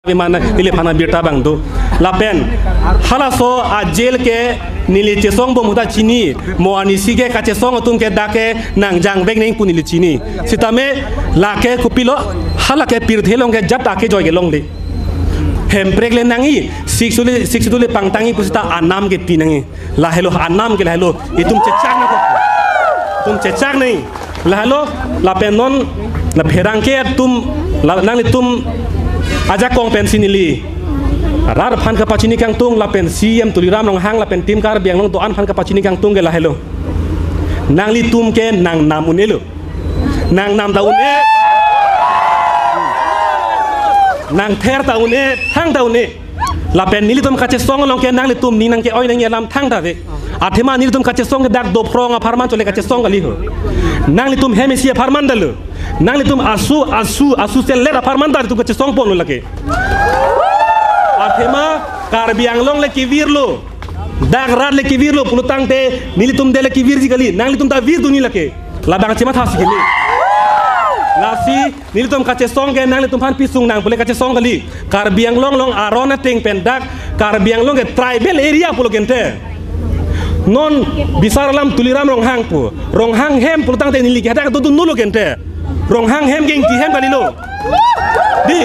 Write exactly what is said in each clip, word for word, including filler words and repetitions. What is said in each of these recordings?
Bimana neli aphan abirta abang do. Lapen halaso a-jail ke neli chesong bom ahut ta chini, mo anisi ke kachesong atum ke dak ke nangjang vek nangji pu neli chini. Sitame lake kopilo, halake pirthe along ke jat ake joi kelongle. Hemprek le nangji, Sixth Schedule, Sixth Schedule le pangtangji pusita anam kepi nangji. Lahelo anam ke lahelo. Itum chechak nangkok. Itum chechak nangji. Lahelo lapen non la pherangke atum la, nanglitum ajakong pensi neli rat aphan kapachini kangtung lapen C E M Tuliram Ronghang lapen Team Karbi Anglong do-an aphan kapachini kangtung ke lahelo. Nanglitum ke nangnam un-elo. Nangnam ta un-e. Nangther ta un-e, thang ta un-e. Lapen nelitum kachesong along ke nanglitum ning nangke-oi nangji alam thangta ave. Athema nelitum kachesong ke dak dophrong apharman chole kachesong kali ho. Nanglitum hem isi apharman dalo. Nanglitum asu, asu, asu selet apharman ta nelitum kachesong ponlo lake. Athema Karbi Anglong le kevirlo. Dak rat le kevirlo pulotangte nelitum de le kevirji kali. Nanglitum ta virdunji lake. Labang chemathasi kali. Lasi nelitum kachesong ke nanglitum aphan pisung nang pule kachesong kali. Karbi Anglong along aron ateng pen dak Karbi Anglong ke tribal area pulo kente. Non bisar alam Tuliram Ronghang pu. Ronghang hem pulotangte neli ke hadak dodunlo kente. Ronghang hem ke Ingti hem kalilo. Di.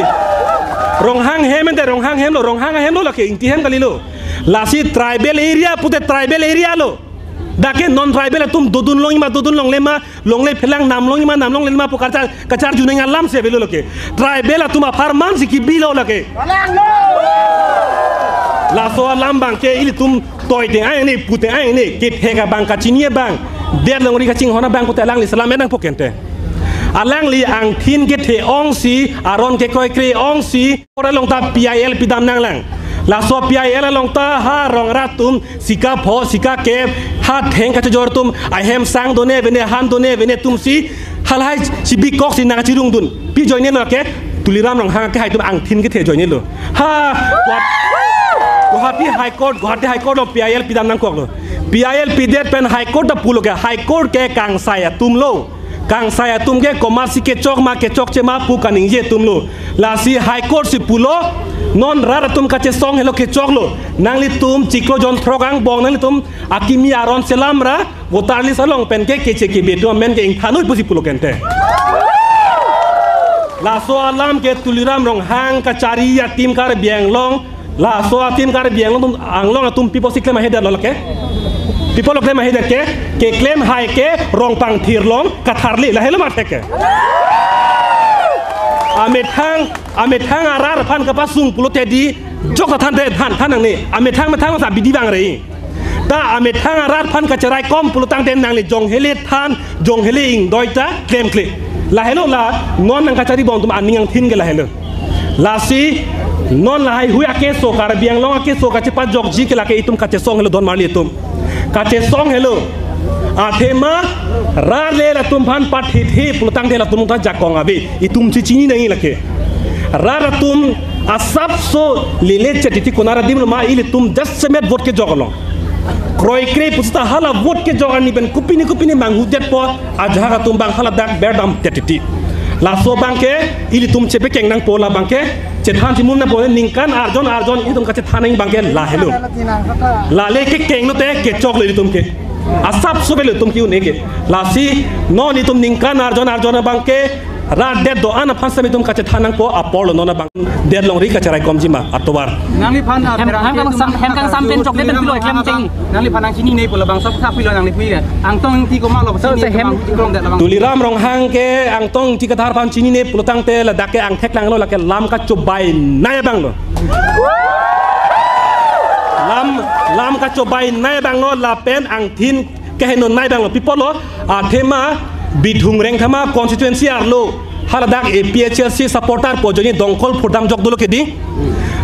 Ronghang hem ente Ronghang hemlo, Ronghang ahemlo lake Ingti hem kalilo. Lasi tribal area pute tribal area lo. Dak ke non tribal atum dodun longji ma dodun longle ma, longle phelang nam longji ma nam longle ma pu kachar, kacharju nangji alam si avelo lake. Tribal atum apharman si kebilo lake. Laso alam abang ke ilitum toi teng-ai ne, pu teng-ai ne, kethek abang kachini abang, det longri kachinghon abang pute alangli selam enang po kente. Alangli angthin kethe ongsi, aron kekroikre ongsi, ora along ta P I L pidam nanglang. Laso P I L along ta ha rong rat atum, sika pho, sika kep, ha theng kachojor atum, ahem sang done vene, han done vene atumsi, halahai si bikok si nangchirung dun. Pi ajoine lo ke, Tuliram Ronghang ke hai atum angthin kethe ajoine lo. Ha, Guwah-, Guwahati High Court, Guwahati High Court along P I L pidam nangkoklo. P I L pidet pen High Court ta pulo ke, High Court ke kangsai atum lo. Kangsai atum ke komatsi kechok ma kechokche ma pu kaningje atum lo. Lasi High Court si pulo, non rat atum kachesong helo kechoklo. Nanglitum chiklo jon throk angbong nanglitum akimi aron selam ra voter list along pen ke keche kebe atum amen ke ingthan noi pusi pulo kente. Laso alam ke Tuliram Ronghang kachari a-Team Karbi Anglong, laso a-Team Karbi Anglong atum, Anglong atum pi apotsi klem ahe detlo lake? Pi apotlo klem ahe det ke? Keklem hai ke Rongpangthir along katharli, lahelo mate ke. Amethang, amethang arat aphan kapasung pulote di, jok ta than te than, than nangne. Amethang methang sa bidi bang re. Ta amethang arat aphan kacheraikom pulotangte nangli jong hele than, jong hele ingdoi ta klemkle. Lahelo la non nangkachari bom atum aning angthin ke lahelo. Lasi non lahai hui akeso, Karbi Anglong akeso kachepajokji ke lake itum kachesong helo don marli atum. Kachesong helo. Athema rat le latum aphan pathithe pulotangte latum ta jakong ave. Itum chechini nangji lake. Rat atum asapso lele chetiti konar adim lo ma ilitum jasemet vote kejok along. Kroikre pusita hala vote kejok arni pen kopine kopine manghudetpo ajahak atum abang haladak berdam chetiti. Laso abang ke ilitum chepekeng nangpo labang ke chethan chimum nangpo ningkan arjon arjon itum kachethan nangji abang ke lahelo. Lale kekeng lote kechoklo ilitum ke. Asapso avelo itum ke un-e ke. Lasi non itum ningkan arjon arjon abang ke rat det do-an aphan sami itum kachethan nangpo apor lo non abang det longri kacheraikomji ma atovar. Nangliphan, ah, Hem, pherangke hem kang atum sam, hem kang sam pen chokle pen pilo eklem cheng. Nangliphan nangchinine pu labang sap sap pilo nangli pu ya. Angtong Ingti komatlo, so, chini se hem. Abang chingkrong det labang. Tuliram Ronghang ke Angtong Ingti Kathar aphan chinine pulotangte ladak ke angthek langlo lake lam kachobai nai abang lo. Lam, lam kachobai nai abang lo lapen angthin keheno nai abang lo. Pi apotlo, athema Bithung Rengthama constituency arlo haladak A P H L C supporter pu ajoine dongkol phurdam jok dolo ke di.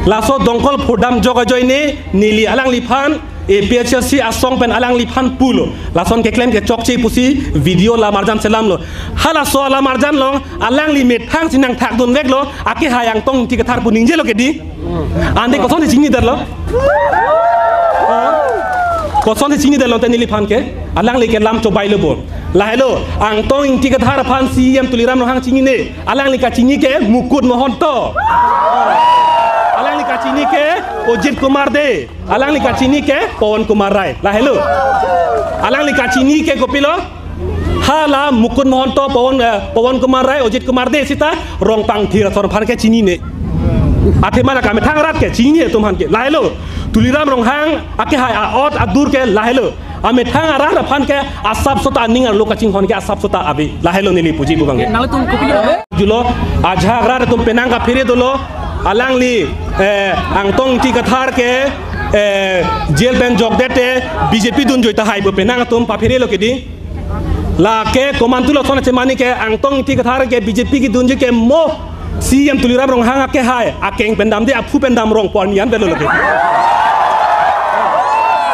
Laso dongkol phurdam jok ajoine neli alangliphan A P H L C asong pen alangliphan pulo. Lason keklem kechokche pusi video lamarjan selamlo. Halaso alamarjan along alangli methang si nangthakdun veklo. Akehai Angtong Ingti Kathar pu ningjelo ke di. Ante kosonsi chini detlo? Ha? Kosonsi chini detlo te neliphan ke? Alangli ke lam chobailo bo. Lahelo, Angtong Ingti Kathar aphan C E M Tuliram Ronghang chinine. Alangli kachini ke Mukut Mahanta. Ajit Kumar Dey, alangli kachini ke Pawan Kumar Rai, lahelo. Alangli kachini ke kopilo? Hala Mukund Mahanta, Pawan, eh, Pawan Kumar Rai, Ajit Kumar Dey sita Rongphang thir athor aphan ke chinine. Athema la kamethang arat ke chinine atum aphan ke, lahelo. Tuliram Ronghang akehai a-ot adur ke lahelo. Amethang arat aphan ke asap sota aning arlo kachinghon ke asap sota ave. Lahelo neli puji pu abang ke. Nangtum kopilo? Julo, ajahak arat atum penang kaphere dolo. Alangli, eh, Angtong Ingti Kathar ke, eh, jail pen jokdet te B J P dunjoi tahai pu penang atum papherelo kedi. Lake komantu lason achemani ke Angtong Ingti Kathar ke B J P kedunji ke mo C E M Tuliram Ronghang akehai akeng pen damde, aphu pen dam rong pon yan velo lake.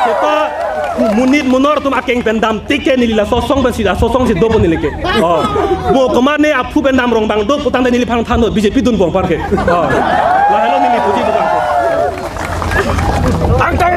Seta monit monor atum akeng pen dam tik ke neli laso asong pensi, laso asongsi dopo neli ke. Oh. Bo komatne aphu pen dam rong abang do putangte neliphan than do B J P dunbom apar ke. Oh. Lahelo neli puji pu abang ke. Angtong